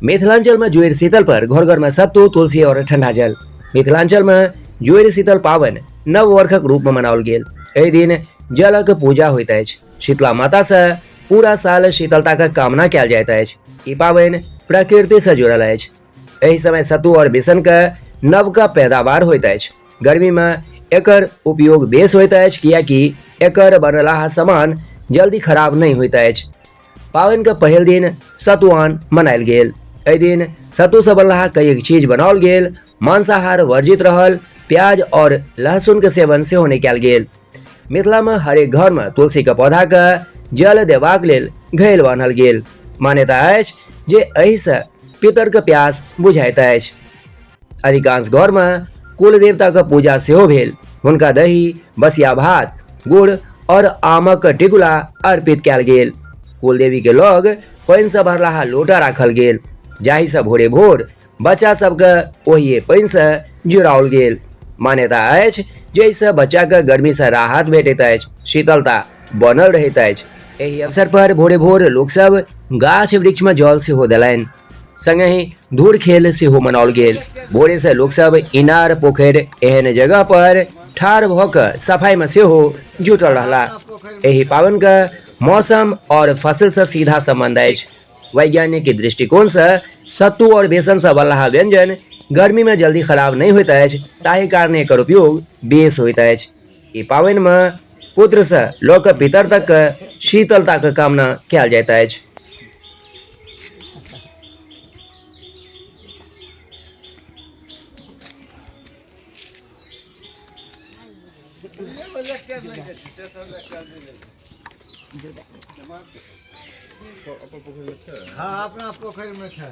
मिथिलांचल में जुड़ि शीतल पर घर घर में सत्तू, तुलसी और ठंडा जल। मिथिलांचल में जुड़ि शीतल पावन नव वर्षक रूप में मनाओल गेल। एहि दिन जलक पूजा होइत अछि। शीतला माता से पूरा साल शीतलता के कामना कयल जाइत अछि। ई पाबनि प्रकृति से जुड़ल अछि। एहि समय सत्तू और बेसन के नवका पैदावार होइत अछि। गर्मी में एकर उपयोग बेस होइत अछि, कियाकि एकर बनलाहा सामान जल्दी खराब नहि होइत अछि। पाबनि के पहिल दिन सतुआन मनायल गेल। एहि दिन सत्तू से बनलाहा कई चीज बनाओल गेल। मांसाहार वर्जित रहल। प्याज और लहसुन के सेवन सेहो नहि कयल गेल। मिथिला में हरेक घर में तुलसी के पौधा के जल देबाक लेल घैल बान्हल गेल। मान्यता अछि जे एहि से पितर के प्यास बुझाइत अछि। अधिकांश घर में कुल देवता के पूजा सेहो भेल। हुनका दही, बसिया भात, गुड़ और आमक टिकुला अर्पित कयल गेल। कुल देवी के लग पानि से भरलाहा लोटा राखल गेल, जाहि से भोरे भोर बच्चा सबके ओहिए पानि से जुड़ाओल गेल। मान्यता अछि जे एहिसँ बच्चा के गर्मी से राहत भेटैत अछि, शीतलता बनल रहैत अछि। एहि अवसर पर भोरे भोर लोक सब गाछ वृक्ष में जल सेहो देलनि। संगहि धूर खेल सेहो मनाओल गेल। भोरे से लोक सब इनार, पोखरि एहन जगह पर ठाढ़ भऽ कऽ सफाई में सेहो जुटल रहला। एहि पाबनि के मौसम और फसल से सीधा संबंध अछि। वैज्ञानिक दृष्टिकोण से सत्तू और बेसन से बनलाहा व्यंजन गर्मी में जल्दी खराब नहि होइत अछि, ताहि कारण एकर उपयोग बेस होइत अछि। ई पाबनि में पुत्र से लऽ कऽ पितर तक के शीतलता के कामना कयल जाइत अछि। हँ, अपना पोखरिमे छै।